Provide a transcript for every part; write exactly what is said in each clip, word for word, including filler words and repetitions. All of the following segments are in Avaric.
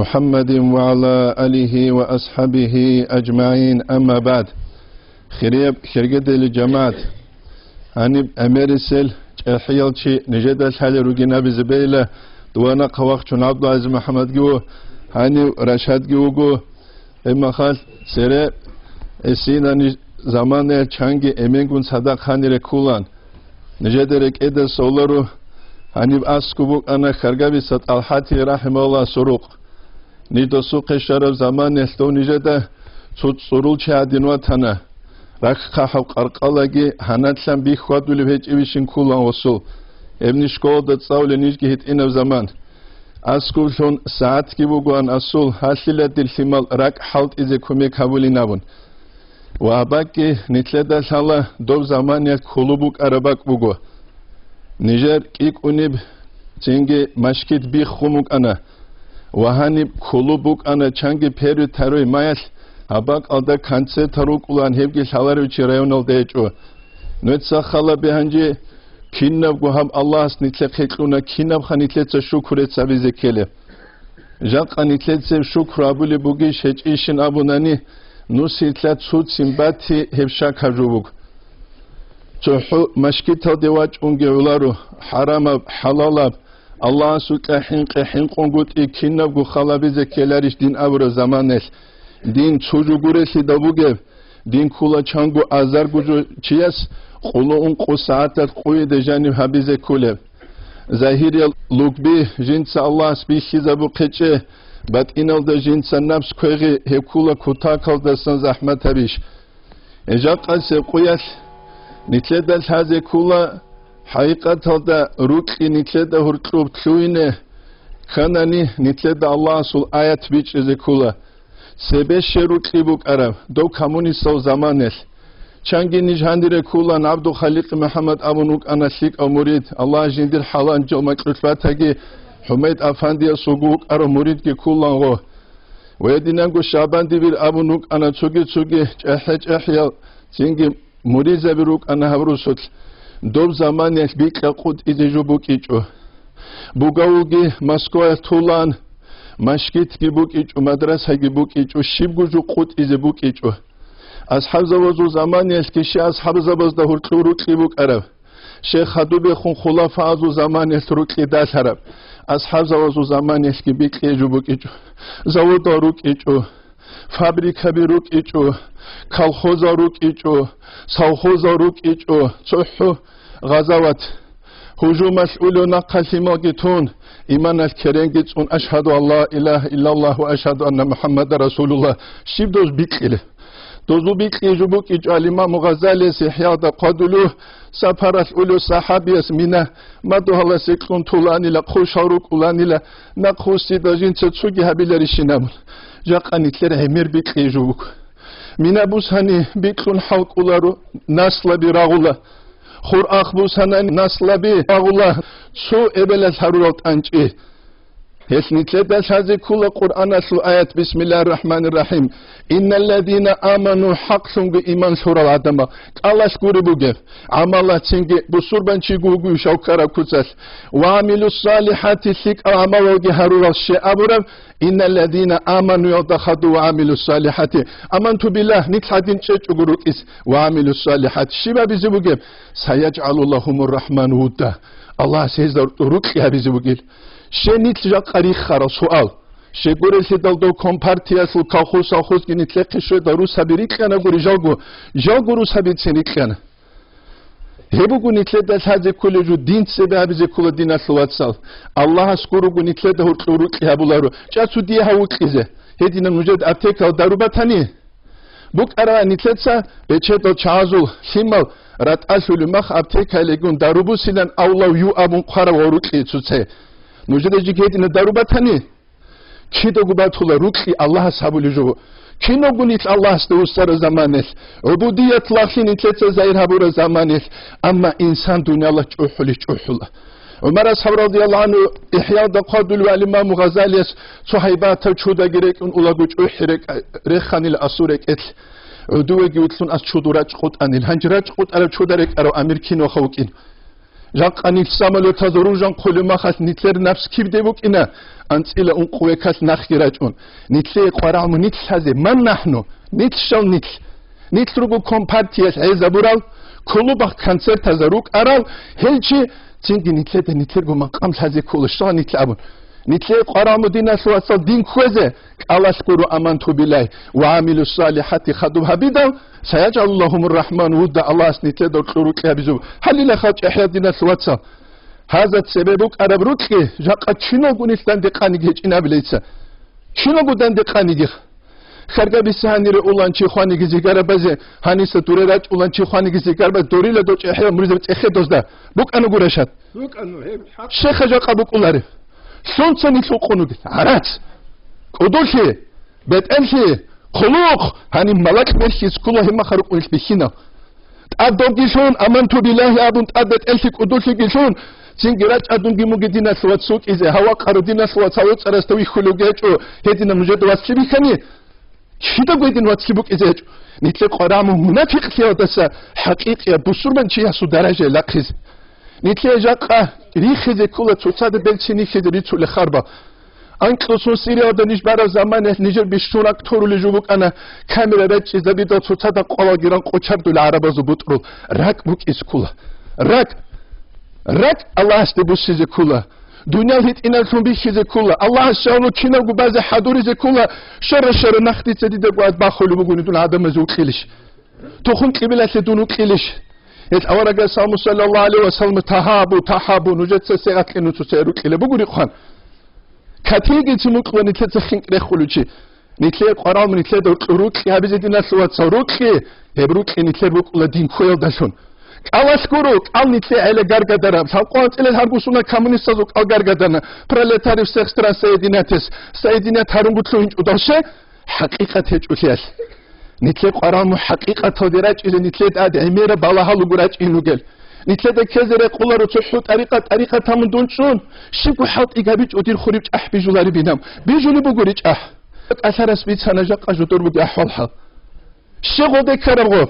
محمد وعلى آله وأصحابه أجمعين، أما بعد. Хирияб хиргедели жамагӀат, гьаниб гӀемерисел чӀехӀиял чи нижеда лъалел ругин абизе бейла, дова нахъа вахчун ГӀабдулгӀазиз МухӀаммадги ву, гьанив Рашадги вуго. Гьеб махалъ цере эсинани заманаялъ чанги эменгун цадахъ гьанире ккулан. Нижеда рекӀеда соларо, гьаниб аскӀуб букӀана Хьаргабица ТӀалхӀатие рахӀимагьуллагь сорухъ. Ниж досухъе щвараб заманаялъ дов нижеда цо цӀурул чи гӀадин ватана. Рахь-хъахӀаб къаркъалаги гьанадлъан бихьвадулеб гьечӀебищин ккулан гъосул. Гьебни школалда цӀалулел нижги гьитӀинаб заман. АскӀублъун сагӀатги бугоан асул, гьалъила дир лъимал ракӀ хӀалтӀизе кумек гьабулин абун. Ва гьаб бакӀги нилъеда лъала доб заманиялъ кколу букӀараб бакӀ буго. Нижер кӀикӀуниб цинги машгит биххун букӀана. Ва гьаниб кколу букӀана чанги первый, второй маялъ гьаб бакӀалда концертал рукӀулаан, гьебги лъаларев чи районалда гьечӀо. Нуеца хала бе гьанже кинабго гьаб Аллагьас нилъехъе кьуна, кинабха нилъеца шукру рецц гьабизе ккелеб? Жакъа нилъецев шукру гьабулеб бугищ гьечӀищин абунани, нусилъа цуцин бати гьеб щакаб жо буго. ЦохӀо машгиталде вачӀунги гӀоларо, хӀарамаб, хӀалалаб, Аллагьасукьа хӀинкъи-хӀинкъунгутӀи кинабго хал гьабизе ккеларищ дин абураб заманаялъ? Дин цо жо гурелъидал бугеб, дин ккула чанго азарго жо чияс къоло ункъо сагӀаталъ къуйида жаниб гьабизе кколеб. Загьириял лугби жинца Аллагьас бихьизабухъечӀеб, батӀиналда жинца напс квегъи гьеб ккула кутакалдасан захӀмат гьабищ? Жакъасеб къуялъ нилъеда лъазе ккула, хӀакъикъаталда рукьи нилъеда гьоркьоб лъугьине кканани, нилъеда Аллагьасул аят бичӀчӀизе ккула. Цебе щай рукьи букӀараб, дов коммунистал заманаялъ. Чанги ниж гьанире ккулан, ГӀабдулхаликъ МухӀаммад абун вукӀана лъикӀав мурид, Аллагь жиндир хӀаланжал макьулъ батаги, ХӀумайд Афандиясулго вукӀарав муридги ккулан гъо. Ва гьединанго Шабан Дибир абун вукӀана цоги-цоги чӀехӀе-чӀехӀиял цинги муридзаби рукӀана гьаб росулъ. Доб заманаялъ бикьа къутӀизе жо букӀичӀо. Бугавулги Москваялъ тулаан, машгитги букӀичӀо, мадрасаги букӀичӀо, щибго жо къутӀизе букӀичӀо. АсхӀабзабазул заманаялъги щай асхӀабзабазда гьоркьор рукьи букӀараб? Щай хадубехун хулафаазул заманаялъ рукьи далъараб? АсхӀабзабазул заманаялъги бикье жо букӀичӀо. Заводал рукӀичӀо, фабрикаби рукӀичӀо, колхозал рукӀичӀо, совхозал рукӀичӀо, цохӀо гъазават, гьужумалъ улев нахъа лъималги тун, иманалъ керенги цӀун, «Ашгьаду ан ла илагьа иллаллагь ва ашгьаду анна МухӀаммадан расулуллагь» щиб доз бикьилеб? Дозул бикьи жо букӀичӀо, ал-Имаму Гъазалияс ИхӀяда хъвадулев, сапаралъ улев сахӀабияс мина мадугьаласе кьун туланила, хъушал рукӀуланила, нахъвуссида жинца цоги гьабиларищин абун. Жакъа нилъер гӀемер бикьи жо буго. Мина бусани бикьун хӀалкӀоларо, наслаби рагъула. Хур ах бусанани наслаби рагъула, цо эбелалъ гьарурал тӀанчӀи. Гьелъ нилъеда лъазе ккола Къуръаналъул аят, бисмиллагьир рахӀманир рахӀим: «Инналладина аману», хӀакълъунго иман лъурал гӀадамал, кӀалалъ гури бугеб, гӀамалацинги бусурбанчи гугуй шавкараб куцалъ, «ва гӀамилуссалихӀати», лъикӀал гӀамалалги гьарурал щай абураб, «Инналладина аману» ялда хаду «ва гӀамилуссалихӀати». «Аманту биллагь», нилъ гьадин чӀечӀого рукӀиз, «ва гӀамилуссалихӀати». Щиб абизе бугеб? «СаяжгӀалу лагьумур рахӀману вудда». Аллагьас гьезда рукьи гьабизе бугел. Щай нилъ жакъа риххарал суал? Щайгурелъидал дов компартиялъул колхоз-совхозги нилъехъе щведал русаби рикьанагури жалго, жалго русабицин рикьана. Гьеб буго нилъеда лъазе кколеб жо, дин цебе гьабизе ккола, диналъул вацал. Аллагьас гурого нилъеда гьоркьор рукьи гьабуларо. ЧӀа цо дие гьав вукьизе. Гьединаб нужеда аптекал дару батани? БукӀараб нилъеца бечедал чагӀазул лъимал ратӀалъулеб мах аптекалигун дару бусилан авлав ю абун хъварав ва рукьи цоце. Нужеда жеги гьединаб дару батани? Кидаго батула рукьи Аллагьас гьабулеб жо. Кинабго нилъ Аллагьасда вуссараб заманалъ, гӀубудият лагълъи нилъеца загьир гьабураб заманалъ, амма инсан дуниялалъ чӀухӀулищ чӀухӀула. ГӀумар асхӀаб радияллагьу гӀангьу ИхӀяда хъвадулев ал-Имаму Гъазалияс цо гьайбатав чудаги рекӀун улаго чӀухӀи рекӀ-, реханила асул рекӀелъ. ГӀодовеги вилълъун ас чуду рачӀ къутӀанил. Гьанже рачӀ къутӀарав чуда рекӀарав амир кинавха вукӀин? Жакъа нилъ самолетазул ружан хъулеб махалъ нилъер напс кибде букӀина, анцӀила ункъо векалъ нахги рачӀун. Нилъее къварагӀму нилъ лъазе, ман нахӀну, нилъ щал нилъ. Нилъ руго компартиялъ гӀезабурал, клубах концертаза рукӀарал, гьел чи цинги нилъеда нилъерго макъам лъазе ккола, щала нилъ абун. Нилъее къварагӀму, диналъул вацал, дин кквезе, кӀалалъ гуро аманту биллагь ва гӀамилу салихӀати хадуб гьабидал, саяжгӀалу лагьумур рахӀману вудда, Аллагьас нилъеда кьурукьи гьабизаб. Гьалила хал чӀехӀел, диналъул вацал. Гьаза цебе букӀараб рукьи жакъа киналго нилъ данде къаниги гьечӀин абилейца. Киналго данде къаниги. Харгаби сагьанире улан чи хваниги зигарабазе, гьаниса дуре рачӀулан чи хваниги зигарабазе, дорила дочӀехӀе муризаб цӀехе дозда. БукӀану гурашат. БукӀану, гьеб хӀакъ. Щеха жакъа букӀуларе. Лъунца нилъ укъунуги. ГӀарац. КӀудулъи. БетӀерлъи. Хъулухъ. Гьаниб малакь берхьиз ккула гьеб махал рукъунилъ бихьинал. ТӀад добги лъун, аманту билагьи абун, тӀад бетӀерлъи кӀудулъиги лъун, цинги рачӀа дунги муги диналъул вац сукӀизе, гьава къару диналъул вац гьав цӀарасда вихьулев гьечӀо, гьединаб нужеда вацлъи бихьани, кидаго гьедин вацлъи букӀизе гьечӀо. Нилъе къварагӀму мунафикълъиялдаса хӀакъикъияб бусурманчиясул даражае лахъизе. Нилъе жакъа рихизе ккола цоцазда берцин рихизе рицулел харбал. Анкьусун Сириялда ниж бараб заманаялъ нижер бищун ракӀ торули жо букӀана, камера рачӀчӀизабидал цоцазда къвалалги ран къочардул гӀарабазул бутӀрул. РакӀ букӀиз ккола. РакӀ! РакӀ Аллагьасде буссизе ккола. Дуниял гьитӀиналлъун бихьизе ккола. Аллагьас щавну киналго базе хӀадуризе ккола. Щора-щора нах дица дида гваз бахулеб бугони дун гӀадамазе укьилищ? Тухум кьибилалъе дун укьилищ? Гьел аварагас салму саллаллагьу гӀалайгьи ва саллам, тахабу, тахабу, нужеца сегъатлъи нуцуца рукьила бугури хъван. Катиги цин букӀула нилъеца хинкӀ рехулев чи. Нилъее къварал нилъеда рукьи гьабизе диналъул вацал рукьи, гьеб рукьи нилъер букӀула дин кквеялдалъун. КӀалалъ гуро, кӀал нилъее гӀела гаргадараб, лъабкъо анцӀила гьаргусуна коммунистазул кӀал гаргадана, пролетарий всех стран соединятес, соединять гьарунгу лъугьинчӀудал ще, хӀакъикъат гьечӀолъиялъ. Нилъе къварал мухӀ хӀакъикъаталде рачӀизе нилъеда гӀемераб балагьал руго рачӀин ругел. Нилъеда ккезе рекъоларо цохӀо тӀарикъат, тӀарикъат гьамун дун чӀун, щибго хӀалтӀи гьабичӀо дир хуриб чӀахӀ бижуларебинаб. Бижулеб бугури чӀахӀ. КӀалъарас бицана жакъа жодор бугеб ахӀвал-хӀал. Щегъолде ккараб гъо.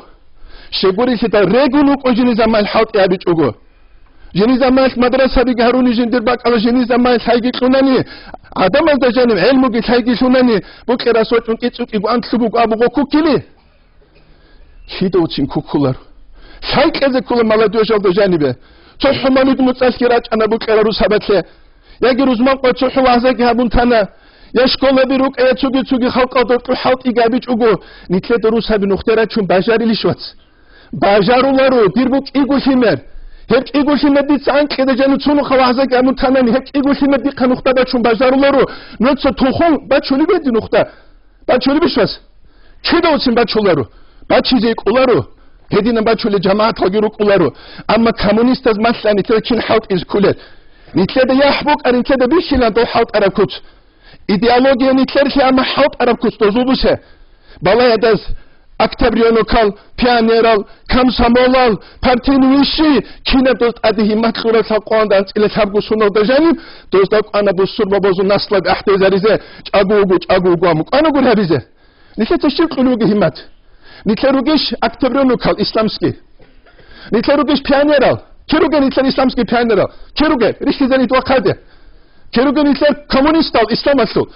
Щегурилъидал регун вукӀо жиниз гьамал хӀалтӀи гьабичӀого. Жиниз гьамал мадрасабиги гьаруни жиндир бакӀала жиниз гьамал лъайги кьунани, гӀадамазда жанив гӀелмуги лъайги лъунани, букӀерас вачӀун кӀицӀукӀиго анлъу буго абуго куккили. Кидавцин куккулар. Лъай кьезе ккола молодёжалда жанибе. ЦохӀо мавлид муцӀалъги рачӀана букӀера русабатлъе. Яги рузман къо цохӀо вагӀзаги гьабун тана. Я школаби рукӀа, я цуги-цуги халкъалда кьу хӀалтӀиги гьабичӀого, нилъеда русаби нухде рачун бажарилищ, вац? Бажаруларо, дир бу кӀиго лъимер. Гьеб кӀиго лъимер дица анкьида жану цунуха вагӀзаги гьабун танани, гьеб кӀиго лъимер дихъа нухда бачун бажаруларо, нуца тухум бачулеб гьедин нухда. Бачулебищ, вац? Кидавцин бачуларо. Бачизе кӀоларо. Гьединаб бачулел жамагӀаталги рукӀуларо. Амма коммунистаз малъани нилъеда кин хӀалтӀизе кколел? Нилъеда яхӀ букӀа, нилъеда бихьилан дол хӀалтӀараб куц. Идеология нилъерлъи, амма хӀалтӀараб куц дозул бусе. Балаядаз, октябрёнокал, пионерал, комсомолал, партийный вещи, кинаб доз тӀаде гьиммат кьурал лъабкъоялда анцӀила лъабго суналда жаниб, дозда кӀвана бусурбабазул наслаби ахӀдезаризе, чӀаго вуго, чӀаго вуго, амма кӀвана гури гьабизе. Нилъеца щиб кьулеб буго гьиммат? Нилъер ругищ октябрёнокал исламский? Нилъер ругищ пионерал? Кир ругел нилъер исламский пионерал? Кир ругел? Рихьизарид вахъаде. Кир ругел нилъер коммунистал исламалъул?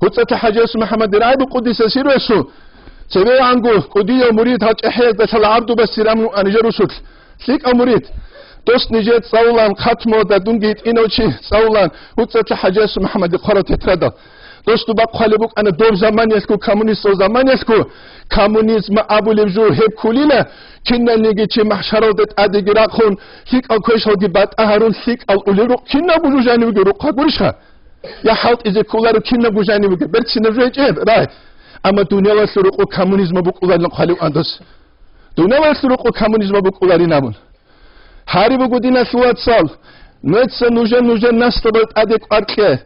ГьуцӀалъа ХӀажиясул МухӀаммад Иргьайбу къудиса сирвесу, цевегӀанго кӀудияв мурид гьал чӀехӀиязда лъала ГӀабдубасир амру анижер русулъ. ЛъикӀав мурид. Дос нижер цӀалулан, хатмула дадунги итӀинав чи цӀалулан, гьуцӀалъа ХӀажиясул МухӀаммад хъварав тетрадал. Дос дуба хъвалеб букӀана доб заманиялъго, коммунистал заманиялъго, коммунизм абулеб жо гьеб кколила, киналниги чи махӀшаралде тӀадеги рахъун, лъикӀал квешалги батӀа гьарун, лъикӀал улел рукъ кинаб бужу жанивги рукъа гурищха? Я хӀалтӀизе кколаро кинабго жанивги, берцинаб жо гьечӀеб, рай. Амма дуниялалъул рукъу коммунизма букӀуларин хъвалев андас. Дуниялалъул рукъу коммунизма букӀуларин абун. Гьари буго, диналъул вацал, нуца нужер-нужер наслабал тӀаде кӀвар кье.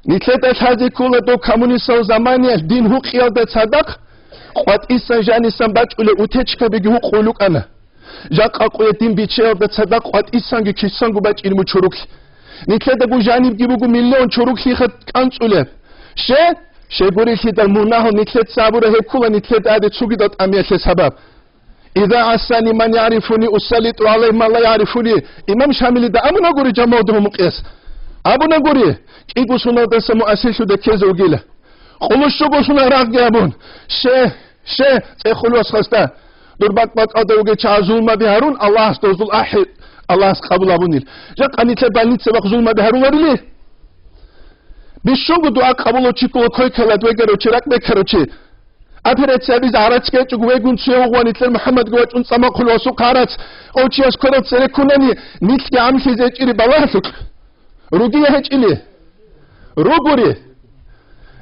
Нилъеда лъазе ккола доб коммунистал заманиялъ дин гьукъиялда цадахъ, къватӀисан жанисан бачӀулеб утечкабиги гьукъулукӀана. Жакъа къуя дин бичеялда цадахъ къватӀисанги кисанго бачӀин мун чуруклъ. Нилъедаго жанибги буго миллион чуруклъиха кӀанцӀулеб. Ще? Щегурилъидал мунагьал нилъеца абура гьеб ккола нилъеда аде цугидал тӀамиялъе сабаб. «Иза гӀассани ман ягӀрифуни, усаллитӀу гӀалайгьи ман ла ягӀрифуни». Имам Шамилида абуна гури жамавда гьумукъес. Абуна гури, кӀиго суналдаса муасирлъуда ккезе вугила. Къулущуго сунал рагъги абун. Ще, ще, цӀехулев вас хасда. Дур бакӀ-бакӀалда вугев чагӀаз зулмаби гьарун, Аллагьас дозул ахӀи, Аллагьас къабул абунил. Жакъа нилъер больница бахъ зулмаби гьаруларили? Бищунго дуа къабулав чи ккола койкалда вегарав чи, ракӀ бекарав чи. Операция гьабизе гӀарац гьечӀого вегун цуе вугъван нилъер МухӀаммадги вачӀун цӀамахъулев васухъ гӀарац, гъов чияс кверал цере ккунани, нилъги гӀамлъизе гьечӀири балагьалъукь. Ругия гьечӀили? Ругури.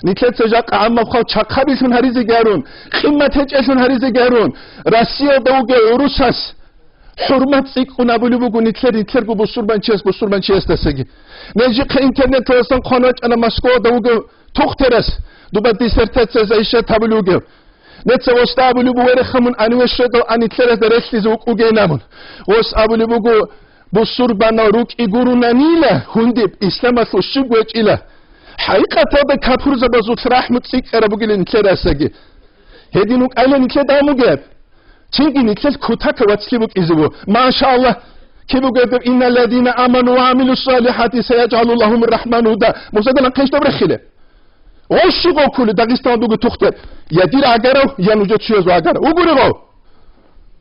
Нилъеца жакъа гӀаммаб хал чахъабилъун гьаризеги гьарун, къимат гьечӀелъун гьаризеги гьарун, Россиялда вугев гӀурусас хӀурмат цӀикӀкӀун абулеб буго нилъер, нилъерго бусурбанчияс, бусурбанчиясдасаги. Нежихъе интернеталасан хъван вачӀана Москвада вугев тухтерас, дуба диссертация защищать гьабулев вугев. Неца гъосда абулеб буго, верехъа мун университетал анилъеразда релълъизе вукӀугейин абун. Гъос абулеб буго, бусурбанал рукӀи гурунанила гьундиб исламалъул щиб гьечӀила. ХӀакъикъаталда капурзабазул рахӀму цӀикӀкӀараб бугилин нилъерасаги. Гьедин вукӀайилан нилъеда гьамугеб. Цинги нилъелъ кутака вацлъи букӀизе буго. Машааллагь, киб бугеб гьеб: «Инналладина аману ва амилу салихати саяджгӀалу лагьумур рахману вудда». Мусадан ахъе гьечӀ доб рехилеб? Гъов щуго ккули Дагъистан дуги тухтеб, я дир агарав, я нужер чуязул агарав. Вугури гъов?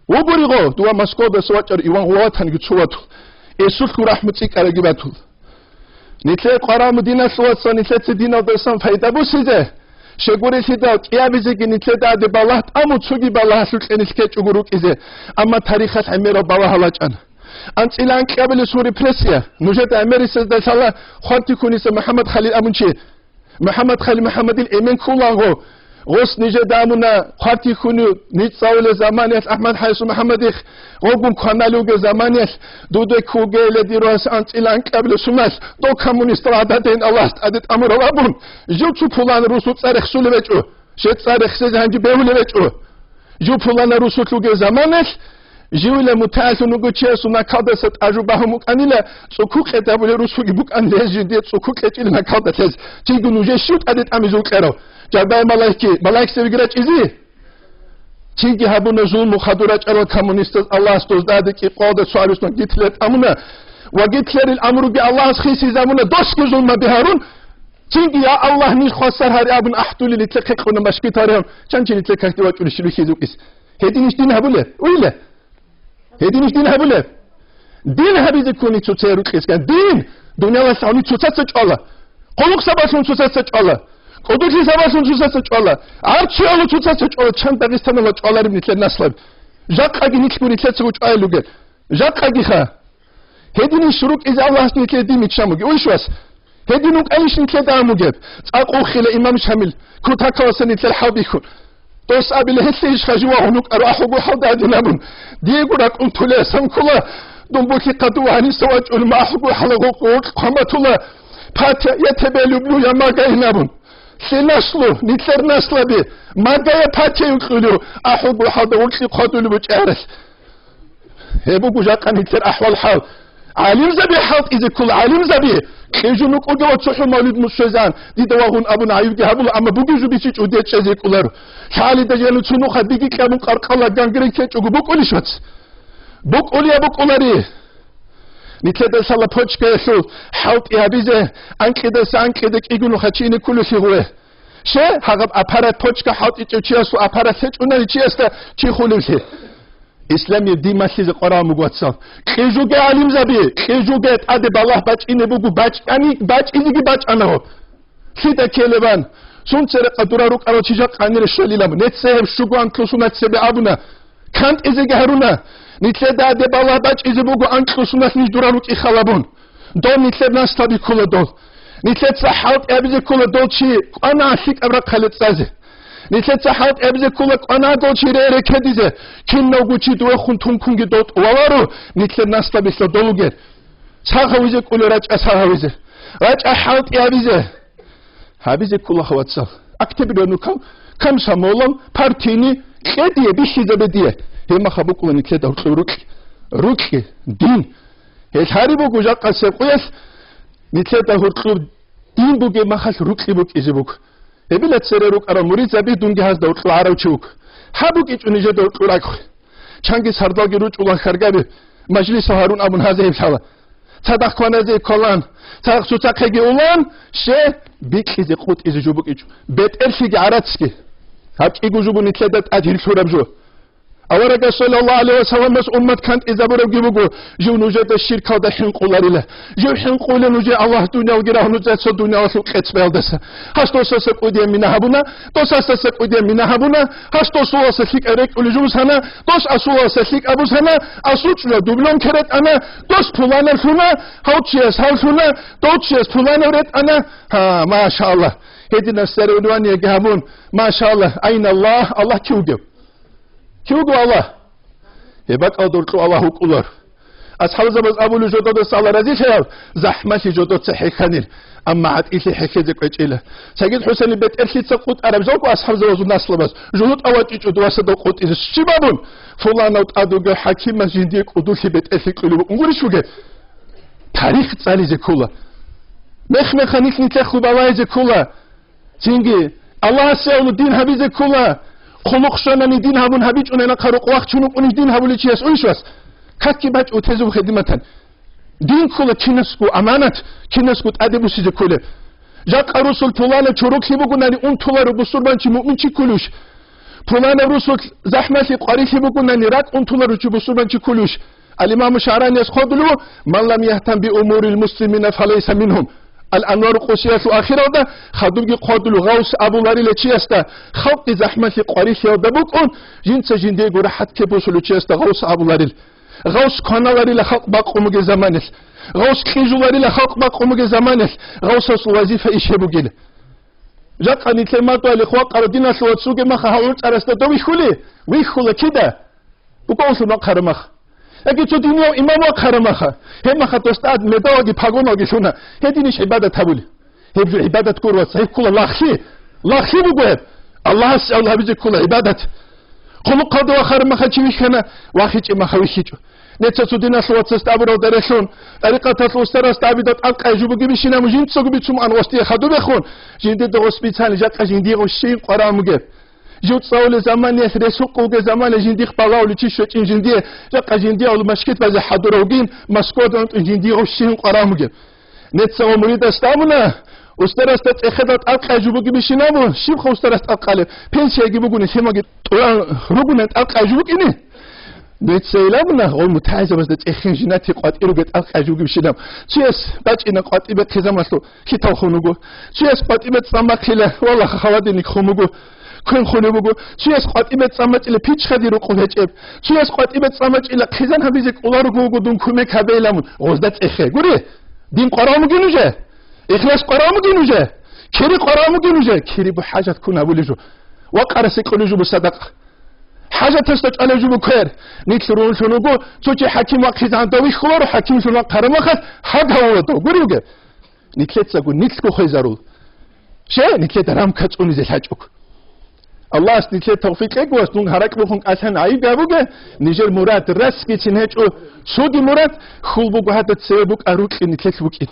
Вугури гъов? Дува Москвадаса вачӀар Иван Гъулаватанги цо ватул. Эсулъго рахӀму цӀикӀкӀараги батул. Нилъее къварагӀму диналъувасан, нилъеца диналдасан пайда бусизе. Щегурелъидал кӀиабизеги нилъеда гьаде балагь тӀаму цоги балагьалъукье нилъ ккечӀого рукӀизе. Амма тарихалъ гӀемерал балагь гьалачӀана. АнцӀила анкьабилесул репрессия. Нужеда гӀемерисезда лъала Хвартихьуниса МухӀаммад Халил абун чи. МухӀаммад Халил МухӀаммадил эмен ккулаго, гъос нижеда амуна Хвартихьуни ницӀ цӀалулел заманиялъ АхӀмад ХӀайсу МухӀаммадихъ гъогун кваналев вугев заманиялъ, дуда ккугейила дир вас анцӀила анкьабилеб суналъ, дов коммунистал гӀададейин Аллагьас тӀаде тӀамурав абун, жив цо пулан русул цӀа рехсулев гьечӀо, жер цӀа рехсезе гьанже бегьулев гьечӀо. Жив пулана русулъ вугев заманалъ, живила мутагӀаллъун вугев чиясул накалдаса тӀажу багьун букӀанила, цӀукукъе дабулел русулги букӀанила гьез жиндие цӀукукъ кьечӀила накалда лъез. Цинги нужее щив тӀаде тӀамизе вукӀарав? Жабай малаикги, малаикзабиги рачӀизе? Цинги гьабуна зулму хадур рачӀарал коммунистаз Аллагьас доздаде кӀикъоялда цо гьарусна Гитлер тӀамуна ва Гитлерил амруги Аллагьас хисизабуна досги зулмаби гьарун, цинги: «Я Аллагь, ниж хвасар гьаре», — абун ахӀдулел нилъехъе кьуна машгитаригӀун, чанчи нилъер кагьди вачӀулищ вихьизе вукӀис. Гьединищ дин гьабулеб? Уйла? Гьединищ дин гьабулеб? Дин гьабизе ккуни цоцае рукьискан. Дин! Дуниялалъ гьавни цоцаца чӀвала. Хъулухъ сабаблъун цоцаца чӀвала. КӀудулъи сабаблъун цоцаца чӀвала. Арцуялу цоцаца чӀвала. Чан Дагъистаналда чӀвалареб нилъер наслаби? Жакъаги нилъго нилъецаго чӀваялугел. Жакъагиха. Гьединищ рукӀизе Аллагьас нилъее дин биччан бугеб? Уйщ вас? Гьедин вукӀанищ нилъеда гьамугеб? ЦӀакъ вухила имам Шамил, кутакаласа нилъер хӀалбихьун. Дос абила гьелъе иш хажи вагьун вукӀаро ахӀуго хӀалда гьадин абун. Диего ракӀун тулесан ккола, дун булъихъа дова гьаниса вачӀун ахӀуго хӀала гъоркь хъваматула, патя, я тебе люблю, я Магайин абун. Лъинаслу, нилъер наслаби, Магая патя юкьулев, ахӀуго хӀалда гъоркье хъвадулеб бучӀарал. Гьеб буго жакъа нилъер ахӀвал-хӀал. ГӀалимзаби хӀалтӀизе ккола, гӀалимзаби! Кьижун вукӀуге ва цохӀо мавлид мусвезан, дида вагъун абун гӀайибги гьабула, амма бугеб жо бичичӀого дие чӀезе кӀоларо. ЛъагӀалида жану цунухъа диги кьабун къаркъала гангрен ккечӀого букӀулищ вац? БукӀулия букӀулари! Нилъеда лъала почкаялъул хӀалтӀи гьабизе, анкьидаса анкьида кӀигунухъа чи ине кколелъи гъуве. Ще, гьагъаб аппарат, почка хӀалтӀичӀев чиясул аппарат лъечӀунани чиясда чи хулевлъи? Исламияб дин малъизе къварагӀун буго, вацал. Кьижуге, гӀалимзаби, кьижуге, тӀаде балагь бачӀине буго, бачӀани, бачӀизеги бачӀана гьоб. Лъида ккелебан? Сунцерекъа дура рукӀарал чи жакъа гьанире щвелилан. Нецце гьеб щуго анкьлу сунат цебе абуна. КантӀизеги гьаруна. Нилъеда гьаде балагь бачӀизе буго анкьлу сунат ниж дура рукӀи халабун. Дол нилъер наслаби ккола дол. Нилъеца хӀалтӀи гьабизе ккола дол чи кӀвана лъикӀаб рахъалде цӀазе. Нилъеца хӀалтӀи гьабизе ккола кӀвана дол чи рее рекедизе. Киналго чи дуехун тункунги дол тӀуваларо, нилъер наслабилъа дол вугер. Ца гьавизе ккола рачӀа ца гьавизе. РачӀа хӀалтӀи гьабизе. Гьабизе ккола, вацал. Актеб ренукал, комсомолал, партийный, кье дие, бихьизабе дие. Гьеб маха букӀула нилъеда гьоркьоб рукь. Рукь, дин. Гьел гьари буго жакъасеб къоялъ, нилъеда гьоркьоб дин бугеб махалъ рукьи букӀизе буго. Гьебила цере рукӀарал муридзаби, дунги гьазда гьоркьор гӀарав чи вуго. Гьаб букӀичӀо нижеда гьоркьор ракӀ. Чанги сардалги ручӀулан хьаргаби, мажлисал гьарун абун гьазе гьеб лъала. Цадахъ кваназе кколан, цадахъ цоцахъеги улан, ще бикьизе къутӀизе жо букӀичӀо. БетӀерлъиги гӀарацги. Гьаб кӀиго жо буго нилъеда тӀад гьирлъураб жо. Аварагас саллаллагьу гӀалайгьи ва салламас уммат кантӀизабурабги буго, жив нужеда щиркалда хӀинкъуларила. Жив хӀинкъулев нужее Аллагь дуниялги рагьун цо дуниялалъул къецбаялдаса. Гьаш досаса кӀудияб мина гьабуна, дос асаса кӀудияб мина гьабуна, гьаш досуласа лъикӀаб рекӀкӀулев жо бусана, дос асуласа лъикӀаб бусана, асул чӀужуялъ дублёнка ретӀана, дос пуланав лъуна, гьав чияс гьав лъуна, дов чияс пуланав ретӀана. Гьа, машааллагь. Гьединаб соревнованиеги гьабун, машааллагь, айналлагь, Аллагь кив вугев? Кив вуго Аллагь? Гьеб бакӀалда гьоркьов Аллагь вукӀунаро. АсхӀабзабаз абулеб жодадаса Аллагь разилъаяв, захӀмалъи жодоца хӀехьанил, амма гӀатӀилъи хӀехьезе кӀвечӀила. Цогидал хӀусани бетӀерлъица къутӀараб жо буго асхӀабзабазул наслабаз, жугьутӀав вачӀичӀо досада къутӀизе щиб абун, фуланав тӀад вугев хӀакимас жиндие кӀудулъи бетӀерлъи кьулеб букӀун гурищ бугеб? Тарих цӀализе ккола. Мех-механилъ нилъехъ хъубалайзе ккола. Цинги, Аллагьасе авлу дин гьабизе ккола. Хъулухъ щванани дин гьабун гьабичӀунай нахъа рукъ вахчун вукӀунищ дин гьабулев чияс уйшвас? Какги бачӀо тезуб хедиматан. Дин ккола кинасго аманат, кинасго тӀаде бусизе кколеб. Жакъа русул пуланав чороклъи бугунани унтуларо бусурманчи муъминчи кколищ? Пуланав русул захӀмалъи къварилъи бугунани ракӀ унтуларо чи бусурманчи кколищ? Ал-Имаму ШагӀраниялъ хъодулев, «Ман лам яхтам би умурил муслимина фалайса мингьум». Ал-Анвару Къусиялъул ахиралда хадубги хъодулев, гъавс абуларила чиясда, халкъги захӀмалъи къварилъиялда букӀун, жинца жиндиего рахӀат ккеб босулев чиясда гъавс абуларил. Гъавс кваналарила халкъ бакъун бугеб заманалъ. Гъавс кьижуларила халкъ бакъун бугеб заманалъ. Гъавсасул вазифа иш гьеб бугила. Жакъа нилъер мадугьалихъ вакъарав диналъул вацасе маха гьав гӀурцӀарасда дов вихьулей? Вихьула кида? Букваллъун вахъараб мах. Яги цо динияв имам вахъараб маха. Гьеб маха досда медалги погоналги лъуна. Гьединищ гӀибадат гьабулеб? Гьеб жо гӀибадат гуро, вац, гьеб ккола лагълъи. Лагълъи буго гьеб. Аллагьасе авлу гьабизе ккола гӀибадат. Хъулухъалда вахъараб маха чи вихьана, вахичӀеб маха вихьичӀо. Нижеца цо диналъул вацасда абуралда релълъун, тӀарикъаталъул устарасда абидал тӀадкъай жо бугебищинаб жинцаго бицун ан гъосие хадуб бехун, жиндида гъос бицани жакъа жиндие гъос щин къварагӀун бугеб. Жив цӀалулел заманаялъ, ресукъ вугеб заманаялъ жиндихъ балагьулев чи щвечӀин жиндие, жакъа жиндие авлу машгьид базе хӀадурав вугин, Москвада унтӀун жиндие гъов щин къварагӀун бугеб. Нижеца ва муридасда абуна, устарасда цӀехедал тӀадкъай жо бугебищинаб, щибха устарас тӀадкъалеб, пенсияги бугони, лъимаги тӀуран ругони тӀадкъай жо букӀине? Нижеца ил абуна, гъов мутагӀилзабазда цӀехин жинати къватӀир ругел тӀадкъай жо бугебищинаб. Чияс бачӀина къватӀибе хъизамалъул хьитал хун вуго. Чияс къватӀибе цӀан бахъила, валлагь, холодильник хун буго. Квен хулеб буго, чияс къватӀибе цӀан бачӀила пичха дир рукъуб гьечӀеб, чияс къватӀибе цӀан бачӀила хъизан гьабизе кӀоларого вуго дун кумек гьабейилан мун, гъозда цӀехе. Гури, дин къварагӀун бугин нужее? Ихлас къварагӀун бугин нужее? Кири къварагӀун бугин нужее? Кири бу хӀажат ккун гьабулеб жо. Вакъарасе кьолеб жо бу садакъа. ХӀажатасда чӀвалеб жо бу квер. Нилъ рулъун вуго, цо чи хӀаким вахъизегӀан дов вихьуларо, хӀакимлъун вахъараб махалъ гьад гьавула дов. Гури вугеб? Нилъецаго нилъго хвезарул. Ще, нилъеда рамка цӀунизе лъачӀого. Аллагьас нилъее тавфикъ кьеги, вас, дун гьаракь бухун кӀалъан гӀайиб гьабуге, нижер мурад расгицин гьечӀо, цоги мурад, хьул буго гьадаб цеве букӀа рукьи нилъелъ букӀин.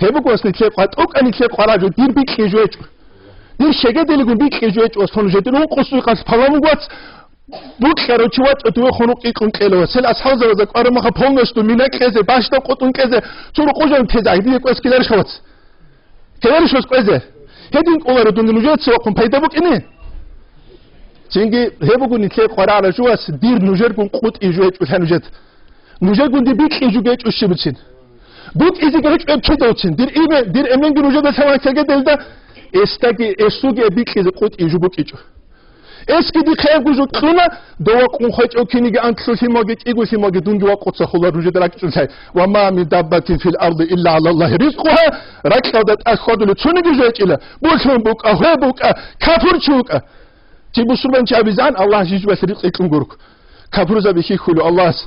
Гьеб буго, вас, нилъее къватӀукӀа, нилъее къварагӀа жо, дир бикьи жо гьечӀо. Дир щегеделигун бикьи жо гьечӀо, вас, тун жедир ункъусуй къалъ паламуг, вац, Букьарав чи вачӀа дуе хунукъ икьун кьела ва цел асхӀабзабазда кӀвараб маха полностью мина кьезе, бащдаб къотӀун кьезе, цо рукъужан тезе гьедине кӀвес ккеларищ вац? Ккеларищ вац кӀвезе? Гьедин кӀоларо дунги нужеца вахъун пайда букӀине? Цинги гьеб буго нилъее къварагӀараб жо, вас, дир нужергун къутӀи жо гьечӀолъа нужеда. Нужергун дир бикьи жо гьечӀо щибицин. БукӀизеги гьечӀо гьеб кидавцин. Дир име, дир эменги нужеда лъалан ккегеделда, эсдаги, эсуги гьеб бикьизе къутӀи жо букӀичӀо. Эсги дихъе гужу кьуна, дова къун хвечӀев киниги антлъулъимаги кӀигулъимаги дунги вакъуца хулар нужеда ракӀчӀунлъай. «Ва ма мин даббатин фил арди илла гӀала Аллагьи ризкъугьа», ракьалда тӀад хьвадулев цониги жо гьечӀила, булъун букӀа, гьве букӀа, капурчи вукӀа. Чи бусурманчи абизан, Аллагь жижбалъ ризкъи кьун гурк. Капурзаби хьихьулев Аллагьас.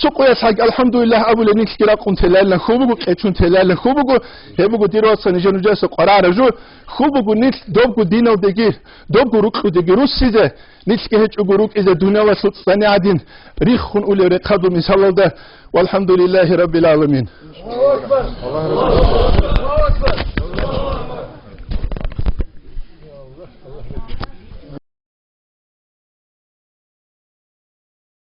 Цо къоялъ гьаги, алхӀамдулиллагь, абулеб нилъги ракъун телайилан хьул буго, къечун телайилан хьул буго, гьеб буго, дир вацал, нижер нужеца къварагӀараб жо, хьул буго нилъ добго диналдеги, добго рукьудеги руссизе, нилъги гьечӀого рукӀизе дуниялалъул цӀцӀани гӀадин риххун улев рехъадул мисалалда, валхӀамдулиллагьи раббил гӀаламин.